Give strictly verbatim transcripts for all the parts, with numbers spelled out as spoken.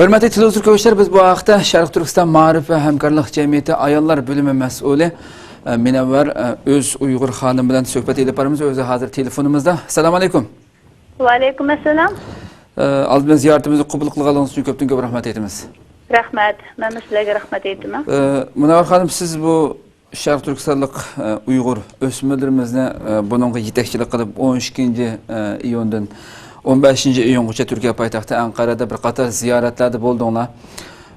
ھۆرمەتلىك تېلېۋىزور كۆرگۈچىلەر، بىز بۇ ھەقتە شەرقىي تۈركىستان مائارىپ ۋە ھەمكارلىق جەمئىيىتى ئاياللار بۆلۈمى مەسئۇلى، ئە، مۇنەۋۋەر، ئە، ئۆز ئۇيغۇر خانىم بىلەن سۆھبەت ئېلىپ بارىمىز. ئۆزى ھازىر تېلېفونىمىزدا. ئەسسالامۇ ئەلەيكۇم. ۋەئەلەيكۇم ئەسسالام. ئە، ئالدى بىلەن زىيارىتىمىزنى قوبۇل قىلغانلىقىڭىز ئۈچۈن كۆپتىن كۆپ رەھمەت ئېيتىمىز. رەھمەت. مەنمۇ سىلەرگە رەھمەت ئېيتىمەن. ئە، مۇنەۋۋەر خانىم، سىز بۇ شەرقىي تۈركىستانلىق، ئە، ئۇيغۇر ئۆسمۈرلىرىمىزنى، ئە، بۇنىڭغا يېتەكچىلىك قىلىپ، ئون ئىككىنچى، ئە، ئىيۇندىن ئون بەشىنچى ئىيۇنغىچە تۈركىيە پايتەختى ئەنقەرەدە بىر قاتار زىيارەتلەردە بولدۇڭلار.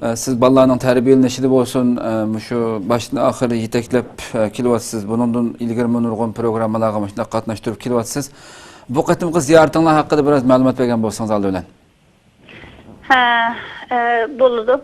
ئە، سىز بالىلارنىڭ تەربىيەلىنىشىدە بولسۇن، ئە، مۇشۇ باشتىن ئاخىر يېتەكلەپ، ئە، كېلىۋاتىسىز. بۇنىڭدىن ئىلگىرىمۇ نۇرغۇن پروگراممىلارغا مۇشۇنداق قاتناشتۇرۇپ كېلىۋاتىسىز. بۇ قېتىمقى زىيارىتىڭلار ھەققىدە بىراز مەلۇمات بەرگەن بولسىڭىز ئالدى بىلەن. ھە، ئە، بولىدۇ.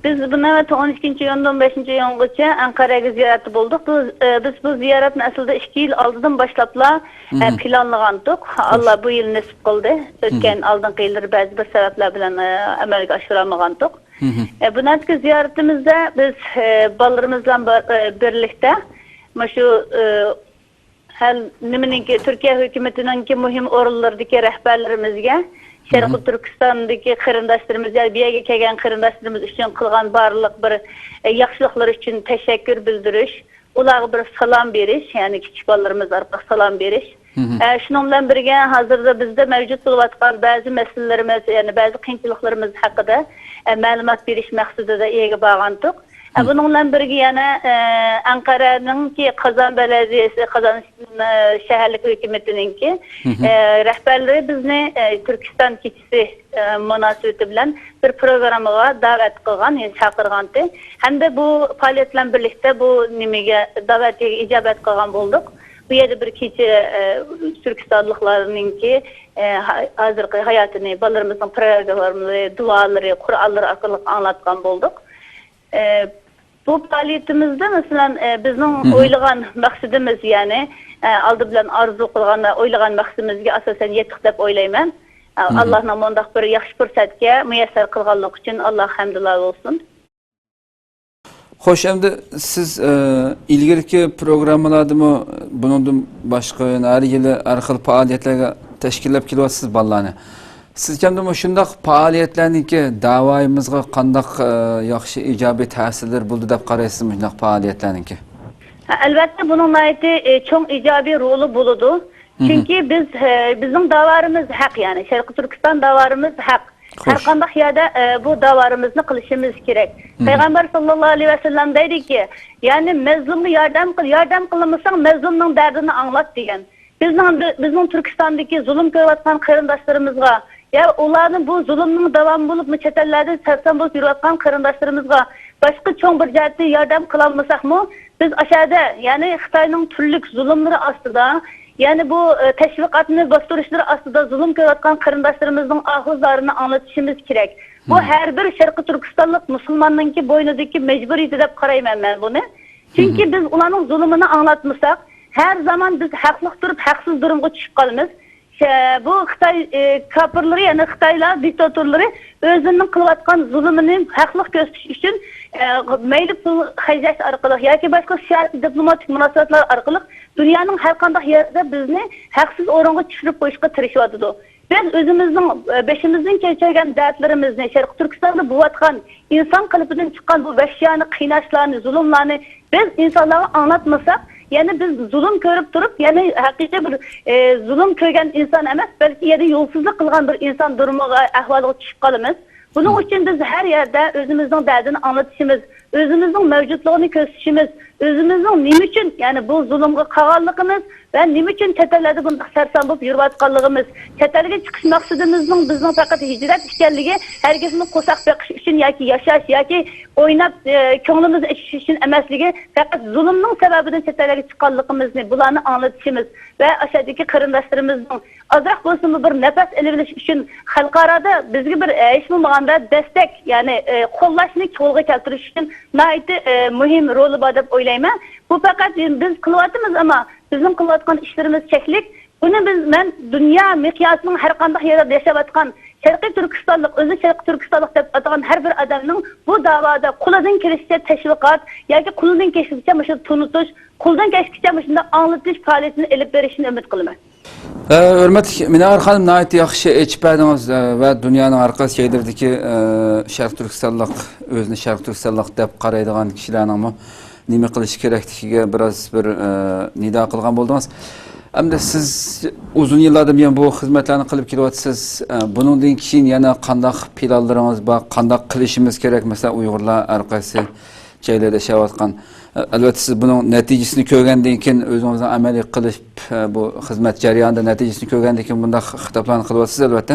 بىز بۇ نۆۋەتتە ئون ئىككىنچى ئىيۇندىن بەشىنچى ئىيۇنغىچە ئەنقەرەگە زىيارەتتە بولدۇق. بۇ، ئە، بىز بۇ زىيارەتنى ئەسلىدە ئىككى يىل ئالدىدىن باشلاپلا، ئە، مھم. پىلانلىغانتۇق. خوش. ئاللا بۇ يىل نېسىپ قىلدى. مھم. ئۆتكەن ئالدىنقى يىللىرى بەزى بىر سەۋەبلەر بىلەن، ئە، ئەمەلگە ئاشۇرالمىغانتۇق. مھم. ئە، بۇ نۆۋەتتىكى زىيارىتىمىزدە بىز، ئە، بالىلىرىمىز بىلەن بىر-، ئە، بىرلىكتە مۇشۇ، ئە، ھەل نېمىنىڭكى، تۈركىيە ھۆكۈمىتىنىڭكى مۇھىم ئورۇنلىرىدىكى رەھبەرلىرىمىزگە، شەرقىي مھم. تۈركىستاندىكى قېرىنداشلىرىمىز، يەنى بۇ يەرگە كەلگەن قېرىنداشلىرىمىز ئۈچۈن قىلغان بارلىق بىر، ئە، ياخشىلىقلىرى ئۈچۈن تەشەككۈر بىلدۈرۈش، ئۇلارغا بىر سالام بېرىش، يەنى كىچىك بالىلىرىمىز ئارقىلىق سالام بېرىش. مھم. ئە، شۇنىڭ بىلەن بىرگە، ھازىردا بىزدە مەۋجۇت بولۇۋاتقان بەزى مەسىلىلىرىمىز، يەنى بەزى قىيىنچىلىقلىرىمىز ھەققىدە، ئە، مەلۇمات بېرىش مەقسىتىدە ئۇ يەرگە بارغانتۇق. ئە، مھم. بۇنىڭ بىلەن بىرگە يەنە، ئە، ئەنقەرەنىڭكى قازان بەلەدىيەسى، قازان، ئە، شەھەرلىك ھۆكۈمىتىنىڭكى، مھم. ئە، رەھبەرلىرى بىزنى، ئە، تۈركىستان كېچىسى، ئە، مۇناسىۋىتى بىلەن بىر پروگراممىغا دەۋەت قىلغان، يەنى چاقىرغانتى. ھەمدە بۇ پائالىيەت بىلەن بىرلىكتە بۇ نېمىگە، دەۋەتكە ئىجابەت قىلغان بولدۇق. بۇ يەردە بىر كېچە، ئە، تۈركىستانلىقلارنىڭكى، ئە، ھا-، ھازىرقى ھاياتىنى، بالىلىرىمىزنىڭ پروگراممىلىرى، دۇئالىرى، قۇرئانلىرى ئارقىلىق ئاڭلاتقان بولدۇق. ئە، بۇ پائالىيىتىمىزدە، مەسىلەن، ئە، بىزنىڭ مھم. ئويلىغان مەقسىتىمىز، يەنى، ئە، ئالدى بىلەن ئارزۇ قىلغان ۋە ئويلىغان مەقسىتىمىزگە ئاساسەن يەتتۇق دەپ ئويلايمەن. ئە، مھم. ئاللانىڭ مۇنداق بىر ياخشى پۇرسەتكە مۇيەسسەر قىلغانلىقى ئۈچۈن ئاللاغا ھەمدۇللا بولسۇن. خوش، ئەمدى سىز، ئە، ئىلگىرىكى پروگراممىلاردىمۇ بۇنىڭدىن باشقا يەنە ھەر يىلى ھەر خىل پائالىيەتلەرگە تەشكىللەپ كېلىۋاتىسىز بالىلارنى. سىز كەمدە مۇشۇنداق پائالىيەتلەرنىڭكى داۋايىمىزغا قانداق، ئە، ياخشى ئىجابىي تەسىرلىرى بولدى دەپ قارايسىز مۇشۇنداق پائالىيەتلەرنىڭكى؟ ھە، ئەلۋەتتە، بۇنىڭ ناھايىتى، ئە، چوڭ ئىجابىي رولى بولىدۇ. مھم. چۈنكى بىز، ئە، بىزنىڭ داۋارىمىز ھەق، يەنى شەرقىي تۈركىستان داۋارىمىز ھەق. خوش. ھەر قانداق يەردە، ئە، بۇ داۋارىمىزنى قىلىشىمىز كېرەك. مھم. پەيغەمبەر ساللاللاھۇ ئەلەيھى ۋەسەللەم دەيدىكى، يەنى مەزلۇمغا ياردەم قىل، ياردەم قىلمىساڭ مەزلۇمنىڭ دەردىنى ئاڭلات دېگەن. بىزنىڭ، بىزنىڭ تۈركىستاندىكى زۇلۇم كۆرۈۋاتقان قېرىنداشلىرىمىزغا، يا ئۇلارنى بۇ زۇلۇمنىڭ داۋامى بولۇپمۇ چەت ئەللەردە سەرسان بولۇپ يۈرۈۋاتقان قېرىنداشلىرىمىزغا باشقا چوڭ بىر جەھەتتىن ياردەم قىلالمىساقمۇ، بىز ئاشۇ يەردە، يەنى خىتاينىڭ تۈرلۈك زۇلۇملىرى ئاستىدا، يەنى بۇ، ئە، تەشۋىقاتنى باستۇرۇشلىرى ئاستىدا زۇلۇم كۆرۈۋاتقان قېرىنداشلىرىمىزنىڭ ئاھۇ زارىنى ئاڭلىتىشىمىز كېرەك. بۇ مم. ھەر بىر شەرقىي تۈركىستانلىق مۇسۇلماننىڭكى بوينىدىكى مەجبۇرىيىتى دەپ قارايمەن مەن بۇنى. چۈنكى مم. بىز ئۇلارنىڭ زۇلۇمىنى ئاڭلاتمىساق، ھەر زامان بىز ھەقلىق تۇرۇپ ھەقسىز دۇرۇمغا چۈشۈپ قالىمىز. شە-، بۇ خىتاي، ئى، كاپىرلىرى، يەنى خىتايلار، دىكتاتورلىرى ئۆزىنىڭ قىلىۋاتقان زۇلۇمىنى ھەقلىق كۆرسىتىش ئۈچۈن، ئە، مەيلى پۇل خەجلەش ئارقىلىق ياكى باشقا سىياسىي دىپلوماتىك مۇناسىۋەتلەر ئارقىلىق دۇنيانىڭ ھەر قانداق يېرىدە بىزنى ھەقسىز ئورۇنغا چۈشۈرۈپ قويۇشقا تىرىشىۋاتىدۇ. بىز ئۆزىمىزنىڭ، ئە، بېشىمىزدىن كەچۈرگەن دەردلىرىمىزنى، شەرقىي تۈركىستاندا بولۇۋاتقان ئىنسان قېلىپىدىن چىققان بۇ ۋەھشىيانە قىيناشلارنى، زۇلۇملارنى بىز ئىنسانلارغا ئاڭلاتمىساق، يەنە بىز زۇلۇم كۆرۈپ تۇرۇپ، يەنە ھەقىقىي بىر، ئە، زۇلۇم كۆرگەن ئىنسان ئەمەس، بەلكى يەنە يولسىزلىق قىلغان بىر ئىنسان دۇرۇمىغا، ئەھۋالىغا چۈشۈپ قالىمىز. بۇنىڭ مم. ئۈچۈن بىز ھەر يەردە ئۆزىمىزنىڭ دەردىنى ئاڭلىتىشىمىز، ئۆزىمىزنىڭ مەۋجۇتلۇقىنى كۆرسىتىشىمىز، ئۆزىمىزنىڭ نېمە ئۈچۈن، يەنى بۇ زۇلۇمغا قالغانلىقىمىز ۋە نېمە ئۈچۈن چەت ئەللەردە بۇنداق سەرسان بولۇپ يۈرۈۋاتقانلىقىمىز، چەت ئەلگە چىقىش مەقسىتىمىزنىڭ بىزنىڭ پەقەت ھىجرەت ئىكەنلىكى، ھەرگىزمۇ قورساق بېقىش ئۈچۈن ياكى ياشاش ياكى ئويناپ، ئە، كۆڭلىمىزنى ئېچىش ئۈچۈن ئەمەسلىكى، پەقەت زۇلۇمنىڭ سەۋەبىدىن چەت ئەللەرگە چىققانلىقىمىزنى بۇلارنى ئاڭلىتىشىمىز ۋە ئاشۇ يەردىكى قېرىنداشلىرىمىزنىڭ ئازراق بولسىمۇ بىر نەپەس ئېلىۋېلىش ئۈچۈن خەلقئارادا بىزگە بىر، ئە، ھېچ بولمىغاندا دەستەك، يەنى، ئە، قوللاشنى قولغا كەلتۈرۈش ئۈچۈن ناھايىتى، ئە، مۇھىم رولى بار دەپ ئويلايمەن. بۇ پەقەت بىز قىلىۋاتىمىز، ئەمما بىزنىڭ قىلىۋاتقان ئىشلىرىمىز چەكلىك. بۇنى بىز، مەن دۇنيا مىقياسىنىڭ ھەر قانداق يەردە ياشاۋاتقان شەرقىي تۈركىستانلىق، ئۆزىنى شەرقىي تۈركىستانلىق دەپ ئاتىغان ھەر بىر ئادەمنىڭ بۇ داۋادا قولىدىن كېلىشىچە تەشۋىقات ياكى قولىدىن كېلىشىچە مۇشۇ تونۇتۇش، قولىدىن كەلگىچە مۇشۇنداق ئاڭلىتىش پائالىيىتىنى ئېلىپ بېرىشىنى ئۈمىد قىلىمەن. ئە، ھۆرمەتلىك مىنەۋەر خانىم، ناھايىتى ياخشى ئېچىپ بەردىڭىز، ئە، ۋە دۇنيانىڭ ھەر قايسى جايلىرىدىكى، ئە، شەرقىي تۈركىستانلىق، ئۆزىنى شەرقىي تۈركىستانلىق دەپ قارايدىغان كىشىلەرنىڭمۇ نېمە قىلىشى كېرەكلىكىگە بىراز بىر، ئە، نىدا قىلغان بولدىڭىز. ئەمدى سىز ئۇزۇن يىللاردىن بۇيان بۇ خىزمەتلەرنى قىلىپ كېلىۋاتىسىز. ئە، بۇنىڭدىن كېيىن يەنە قانداق پىلانلىرىڭىز بار؟ قانداق قىلىشىمىز كېرەك؟ مەسىلەن، ئۇيغۇرلار ھەر قايسى جايلاردا ياشاۋاتقان. ئەلۋەتتە، سىز بۇنىڭ نەتىجىسىنى كۆرگەندىن كېيىن، ئۆزىڭىزنىڭ ئەمەلىي قىلىپ، بۇ خىزمەت جەريانىدا نەتىجىسىنى كۆرگەندىن كېيىن بۇنداق خىتابلارنى قىلىۋاتىسىز، ئەلۋەتتە.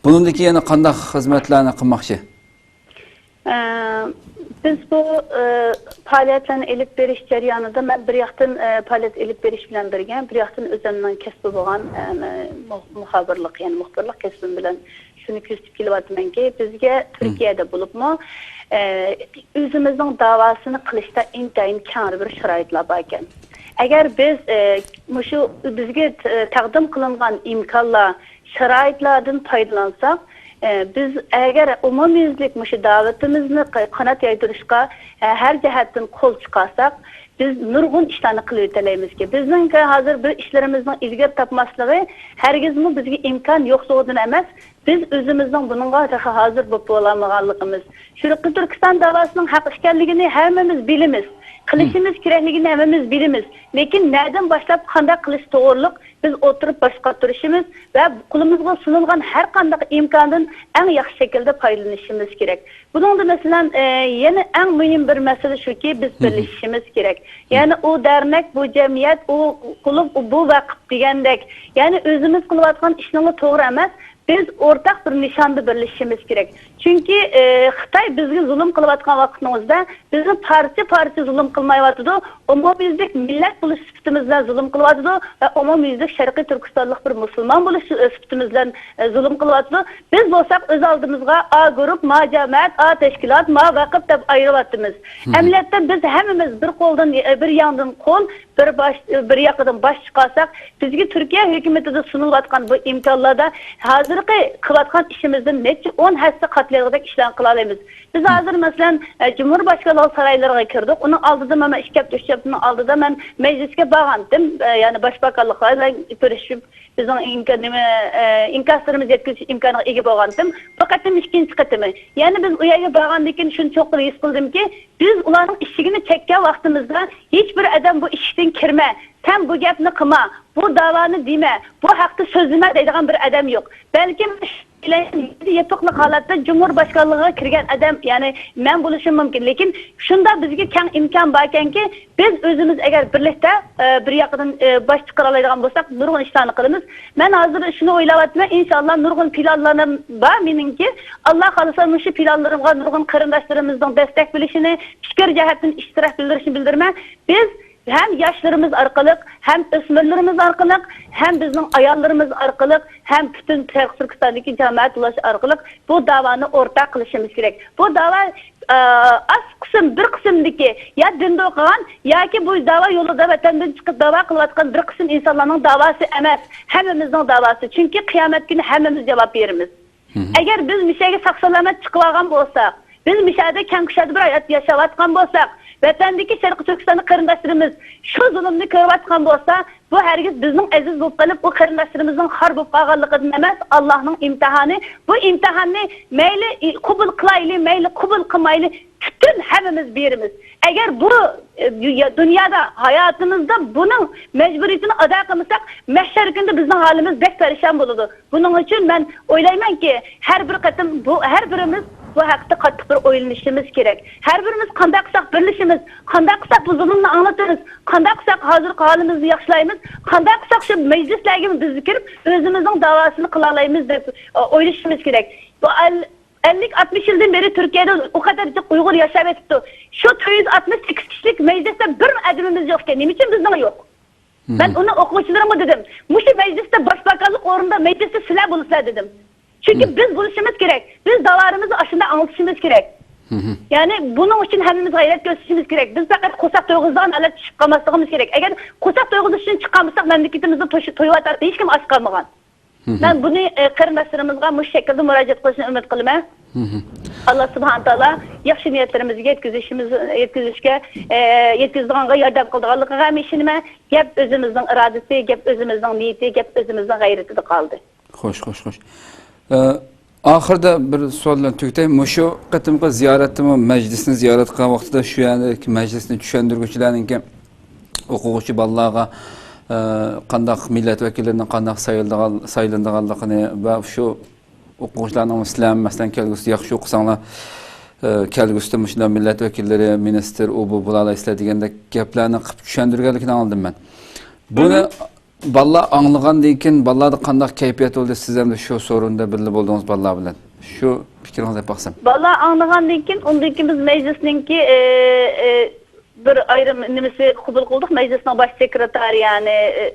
بۇنىڭدىن كېيىن يەنە قانداق خىزمەتلەرنى قىلماقچى؟ ئە، بىز بۇ، ئە، پائالىيەتلەرنى ئېلىپ بېرىش جەريانىدا مەن بىر ياقتىن، ئە، پائالىيەت ئېلىپ بېرىش بىلەن بىرگە، بىر ياقتىن ئۆزۈمنىڭ كەسپى بولغان، ئە، مۇ-، مۇخابىرلىق، يەنى مۇخبىرلىق كەسپىم بىلەن شۇنى كۆزىتىپ كېلىۋاتىمەنكى، بىزگە تۈركىيەدە بولۇپمۇ، ئە، ئۆزىمىزنىڭ داۋاسىنى قىلىشتا ئىنتايىن كەڭرى بىر شارائىتلار باركەن. ئەگەر بىز، ئە، مۇشۇ بىزگە ت-، تەقدىم قىلىنغان ئىمكانلار، شارائىتلاردىن پايدىلانساق، ئە، بىز ئەگەر ئومۇميۈزلۈك مۇشۇ داۋىتىمىزنى ق-، قانات يايدۇرۇشقا، ئە، ھەر جەھەتتىن قول چىقارساق، بىز نۇرغۇن ئىشلارنى قىلىۋېتەلەيمىزكى. بىزنىڭكى ھازىر بىر ئىشلىرىمىزنىڭ ئىلگىرى تاپماسلىقى ھەرگىزمۇ بىزگە ئىمكان يوقلۇقىدىن ئەمەس، بىز ئۆزىمىزنىڭ بۇنىڭغا تېخى ھازىر بولۇپ بولالمىغانلىقىمىز. شەرقىي تۈركىستان داۋاسىنىڭ ھەق ئىكەنلىكىنى ھەممىمىز بىلىمىز. قىلىشىمىز كېرەكلىكىنى ھەممىمىز بىلىمىز. لېكىن نەدىن باشلاپ قانداق قىلىش توغرۇلۇق بىز ئولتۇرۇپ باش قاتۇرۇشىمىز ۋە قولىمىزغا سۇنۇلغان ھەر قانداق ئىمكاندىن ئەڭ ياخشى شەكىلدە پايدىلىنىشىمىز كېرەك. بۇنىڭدا، مەسىلەن، ئە، يەنە ئەڭ مۇھىم بىر مەسىلە شۇكى، بىز بىرلىشىشىمىز كېرەك. يەنى ئۇ دەرنەك، بۇ جەمئىيەت، ئۇ كۇلۇب، ئۇ، بۇ ۋەقىپ دېگەندەك، يەنى ئۆزىمىز قىلىۋاتقان ئىشنىڭلا توغرا ئەمەس، بىز ئورتاق بىر نىشاندا بىرلىشىشىمىز كېرەك. چۈنكى، ئە، خىتاي بىزگە زۇلۇم قىلىۋاتقان ۋاقىتنىڭ ئۆزىدە بىزنى پارچە-پارچە زۇلۇم قىلمايۋاتىدۇ، ئومۇميۈزلۈك مىللەت بولۇش سۈپىتىمىز بىلەن زۇلۇم قىلىۋاتىدۇ ۋە ئومۇميۈزلۈك شەرقىي تۈركىستانلىق بىر مۇسۇلمان بولۇش سۈپىتىمىز بىلەن، ئە، زۇلۇم قىلىۋاتىدۇ. بىز بولساق ئۆز ئالدىمىزغا ئا گۇرۇپ، ما جامائەت، ئا تەشكىلات، ما ۋەقىپ دەپ ئايرىۋاتىمىز. ئەمەلىيەتتە بىز ھەممىمىز بىر قولدىن، ئە، بىر ياندىن قول، بىر باش، بىر ياقىدىن باش چىقارساق، بىزگە تۈركىيە ھۆكۈمىتىدە سۇنۇلۇۋاتقان بۇ ئىمكانلاردا ھازىرقى قىلىۋاتقان ئىشىمىزدىن نەچچە ئون ھەسسە قاتلايدىغۇدەك ئىشلارنى قىلالايمىز. بىز ھازىر، مەسىلەن، ئە، جۇمھۇر باشكالىق سارايلىرىغا كىردۇق. ئۇنىڭ ئالدىدا مانا ئىككى ھەپتە، ئۈچ ھەپتىنىڭ ئالدىدا مەن مەجلىسكە بارغانتىم. ئە، يەنى باشباكانلىقلار بىلەن كۆرۈشۈپ، بىزنىڭ ئىمكان، نېمە، ئە، ئىنكاسلىرىمىزنى يەتكۈزۈش ئىمكانىغا ئىگە بولغانتىم. بۇ قېتىم ئىككىنچى قېتىمى. يەنى بىز ئۇ يەرگە بارغاندىن كېيىن شۇنى چوڭقۇر ھېس قىلدىمكى، بىز ئۇلارنىڭ ئىشىكىنى چەككەن ۋاقتىمىزدا، ھېچ بىر ئادەم بۇ ئىشىكتىن كىرمە، سەن بۇ گەپنى قىلما، بۇ داۋانى دېمە، بۇ ھەقتە سۆزلىمە دەيدىغان بىر ئادەم يوق. بەلكىم يېپىقلىق ھالەتتە جۇمھۇر باشكانلىقىغا كىرگەن ئادەم، يەنى مەن بولۇشۇم مۇمكىن. لېكىن شۇنداق بىزگە كەڭ ئىمكان باركەنكى، بىز ئۆزىمىز ئەگەر بىرلىكتە، ئە، بىر ياقىدىن، ئە، باش چىقىرالايدىغان بولساق، نۇرغۇن ئىشلارنى قىلىمىز. مەن ھازىر شۇنى ئويلاۋاتىمەن، ئىنشاللا نۇرغۇن پىلانلىرىم بار مېنىڭكى. ئاللا خالىسا مۇشۇ پىلانلىرىمغا نۇرغۇن قېرىنداشلىرىمىزنىڭ دەستەك بېرىشىنى، پىكىر جەھەتتىن ئىشتىراك بىلدۈرۈشىنى بىلدۈرىمەن. بىز ھەم ياشلىرىمىز ئارقىلىق، ھەم ئۆسمۈرلىرىمىز ئارقىلىق، ھەم بىزنىڭ ئاياللىرىمىز ئارقىلىق، ھەم پۈتۈن شەرقىي تۈركىستاندىكى جامائەت ئۇلاش ئارقىلىق بۇ داۋانى ئورتاق قىلىشىمىز كېرەك. بۇ داۋا، ئە، ئاز قىسىم، بىر قىسىمدىكى يا دىندا ئوقۇغان ياكى بۇ داۋا يولىدا ۋەتەندىن چىقىپ داۋا قىلىۋاتقان بىر قىسىم ئىنسانلارنىڭ داۋاسى ئەمەس، ھەممىمىزنىڭ داۋاسى. چۈنكى قىيامەت كۈنى ھەممىمىز جاۋاب بېرىمىز. ئەگەر بىز مۇشۇ يەرگە ساق-سالامەت چىقىۋالغان بولساق، بىز مۇشۇ يەردە كەڭ كۇشادە بىر ھايات ياشاۋاتقان بولساق، ۋەتەندىكى شەرقىي تۈركىستانلىق قېرىنداشلىرىمىز شۇ زۇلۇمنى كۆرۈۋاتقان بولسا، بۇ ھەرگىز بىزنىڭ ئەزىز بولۇپ قېلىپ، ئۇ قېرىنداشلىرىمىزنىڭ خار بولۇپ قالغانلىقىدىن ئەمەس، ئاللاھنىڭ ئىمتىھانى. بۇ ئىمتىھاننى مەيلى قوبۇل قىلايلى، مەيلى قوبۇل قىلمايلى، پۈتۈن ھەممىمىز بېرىمىز. ئەگەر بۇ، ئە، دۇنيا-، دۇنيادا، ھاياتىمىزدا بۇنىڭ مەجبۇرىيىتىنى ئادا قىلمىساق، مەھشەر كۈنىدە بىزنىڭ ھالىمىز بەك پەرىشان بولىدۇ. بۇنىڭ ئۈچۈن مەن ئويلايمەنكى، ھەر بىر قېتىم بۇ، ھەر بىرىمىز بۇ ھەقتە قاتتىق بىر ئويلىنىشىمىز كېرەك. ھەر بىرىمىز قانداق قىلساق بىرلىشىمىز، قانداق قىلساق بۇ زۇلۇمنى ئاڭلىتىمىز، قانداق قىلساق ھازىرقى ھالىمىزنى ياخشىلايمىز، قانداق قىلساق شۇ مەجلىسلەرگىمۇ بىز كىرىپ ئۆزىمىزنىڭ داۋاسىنى قىلالايمىز دەپ، ئە، ئويلىشىمىز كېرەك. بۇ ئەل-، ئەللىك، ئاتمىش يىلدىن بېرى تۈركىيەدە ئۇ قەدەر جىق ئۇيغۇر ياشاپ يېتىپتۇ. شۇ تۆت يۈز ئاتمىش سەككىز كىشىلىك مەجلىستە بىر ئادىمىمىز يوقكەن. نېمە ئۈچۈن بىزنىڭ يوق؟ مەن ئۇنى ئوقۇغۇچىلىرىمغا دېدىم، مۇشۇ مەجلىستە باشباكانلىق ئورنىدا مەجلىستە سىلەر بولىسىلەر دېدىم. چۈنكى بىز بولۇشىمىز كېرەك، بىز داۋالىرىمىزنى ئاشۇنداق ئاڭلىتىشىمىز كېرەك. يەنى بۇنىڭ ئۈچۈن ھەممىمىز غەيرەت كۆرسىتىشىمىز كېرەك. بىز پەقەت قورساق تويغۇزىدىغان ھالەتتە چىقىپ قالماسلىقىمىز كېرەك. ئەگەر قورساق تويغۇزۇش ئۈچۈن چىققان بولساق، مەملىكىتىمىزدە توش-، تويۇۋاتاتتى، ھېچكىم ئاچ قالمىغان. مەن بۇنى، ئە، قېرىنداشلىرىمىزغا مۇشۇ شەكىلدە مۇراجىئەت قىلىشنى ئۈمىد قىلىمەن. ئاللا سۇبھانە تائالا ياخشى نىيەتلىرىمىزگە يەتكۈزۈشىمىز، يەتكۈزۈشكە، ئە، يەتكۈزىدىغانغا ياردەم قىلىدىغانلىقىغا ھەم ئىشىنىمەن. گەپ ئۆزىمىزنىڭ ئىرادىسى، گەپ ئۆزىمىزنىڭ نىيىتى، گەپ ئۆزىمىزنىڭ غەيرىتىدە قالدى. خوش، خوش، خوش. ئە، ئاخىرىدا بىر سوئال بىلەن تۈگىتەي. مۇشۇ قېتىمقى زىيارەتتىمۇ مەجلىسنى زىيارەت قىلغان ۋاقتىدا شۇ يەردىكى مەجلىسنى چۈشەندۈرگۈچىلەرنىڭكى ئوقۇغۇچى بالىلارغا، ئە، قانداق مىللەت ۋەكىللىرىنىڭ قانداق سايلىدىغان-، سايلىنىدىغانلىقىنى ۋە شۇ ئوقۇغۇچىلارنىڭ سىلەرمۇ، مەسىلەن، كەلگۈسىدە ياخشى ئوقۇساڭلار، ئە، كەلگۈسىدە مۇشۇنداق مىللەت ۋەكىللىرى، مىنىستىر، ئۇ بۇ بولالايسىلەر دېگەندەك گەپلەرنى قىلىپ چۈشەندۈرگەنلىكىنى ئاڭلىدىم مەن. بۇنى مھم. بالىلار ئاڭلىغاندىن كېيىن بالىلاردا قانداق كەيپىيات بولدى؟ سىز ھەم شۇ سورۇندا بىللە بولدىڭىز بالىلار بىلەن. شۇ پىكرىڭىزنى ئېيتىپ باقسام. بالىلار ئاڭلىغاندىن كېيىن، ئۇندىن كېيىن بىز مەجلىسنىڭكى، ئە، ئە، بىر ئايرىم نېمىسى قوبۇل قىلدۇق. مەجلىسنىڭ باش سېكرېتارى، يەنى، ئە،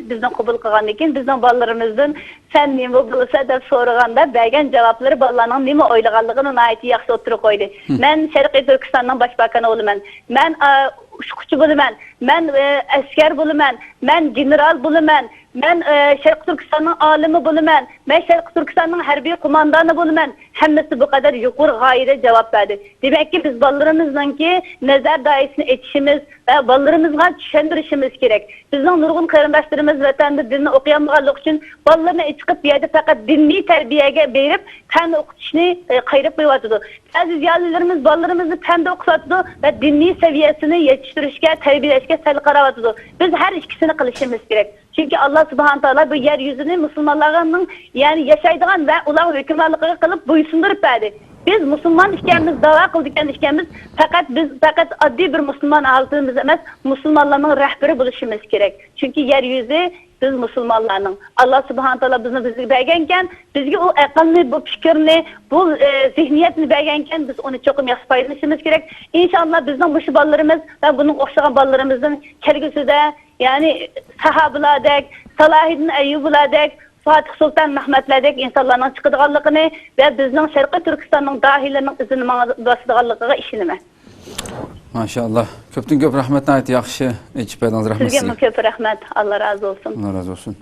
بىزنى قوبۇل قىلغاندىن كېيىن بىزنىڭ بالىلىرىمىزدىن «سەن نېمە بولىسەن؟» دەپ سورىغاندا بەرگەن جاۋابلىرى بالىلارنىڭ نېمە ئويلىغانلىقىنى ناھايىتى ياخشى ئوتتۇرىغا قويدى. مم. «مەن شەرقىي تۈركىستاننىڭ باش باكانى بولىمەن. مەن، ئا، ئۇچقۇچى بولىمەن. مەن، ئە، ئەسكەر بولىمەن. مەن گېنېرال بولىمەن. مەن، ئە، شەرقىي تۈركىستاننىڭ ئالىمى بولىمەن. مەن شەرقىي تۈركىستاننىڭ ھەربىي قوماندانى بولىمەن.» ھەممىسى بۇ قەدەر يۇقىرى غايىدە جاۋاب بەردى. دېمەككى، بىز بالىلىرىمىزنىڭكى نەزەر دائىرىسىنى ئېچىشىمىز ۋە بالىلىرىمىزغا چۈشەندۈرۈشىمىز كېرەك. بىزنىڭ نۇرغۇن قېرىنداشلىرىمىز ۋەتەندە دىننى ئوقۇيالمىغانلىقى ئۈچۈن بالىلىرىنى ئېچىقىپ، بۇ يەردە پەقەت دىنىي تەربىيەگە بېرىپ، پەن ئوقۇتۇشنى، ئە، قايرىپ قويۇۋاتىدۇ. بەزى زىيالىيلىرىمىز بالىلىرىمىزنى پەندە ئوقۇتۇۋاتىدۇ ۋە دىنىي سەۋىيەسىنى يېتىشتۈرۈشكە، تەربىيەلەشكە سەل قاراۋاتىدۇ. بىز ھەر ئىككىسىنى قىلىشىمىز كېرەك. چۈنكى ئاللا سۇبھانە تائالا بۇ يەر يۈزىنى مۇسۇلمانلارنىڭ، يەنى ياشايدىغان ۋە ئۇلارنىڭ ھۆكۈمرانلىقىغا قىلىپ بويسۇندۇرۇپ بەردى. بىز مۇسۇلمان ئىكەنمىز، داۋا قىلىدىكەن ئىكەنمىز، پەقەت بىز پەقەت ئاددىي بىر مۇسۇلمان ھالىتىمىز ئەمەس، مۇسۇلمانلارنىڭ رەھبىرى بولۇشىمىز كېرەك. چۈنكى يەر يۈزى بىز مۇسۇلمانلارنىڭ. ئاللا سۇبھانە تائالا بىزنى بىزگە بەرگەنكەن، بىزگە ئۇ ئەقىلنى، بۇ پىكىرنى، بۇ، ئە، زېھنىيەتنى بەرگەنكەن، بىز ئۇنى چوقۇم ياخشى پايدىلىنىشىمىز كېرەك. ئىنشاللا بىزنىڭ مۇشۇ بالىلىرىمىز ۋە بۇنىڭغا ئوخشىغان بالىلىرىمىزدىن كەلگۈسىدە، يەنى ساھابىلاردەك، سالاھىدىن ئەييۇبىلاردەك، فاتىھ سۇلتان مەھمەتلەردەك ئىنسانلارنىڭ چىقىدىغانلىقىنى ۋە بىزنىڭ شەرقىي تۈركىستاننىڭ داھىيلىرىنىڭ ئىزىنى ماڭا باسىدىغانلىقىغا ئىشىنىمەن. ماشائاللا. كۆپتىن كۆپ رەھمەت، ناھايىتى ياخشى ئېچىپ بەردىڭىز، رەھمەت سىزگە. سىزگىمۇ كۆپ رەھمەت، ئاللا رازى بولسۇن. ئاللا رازى بولسۇن.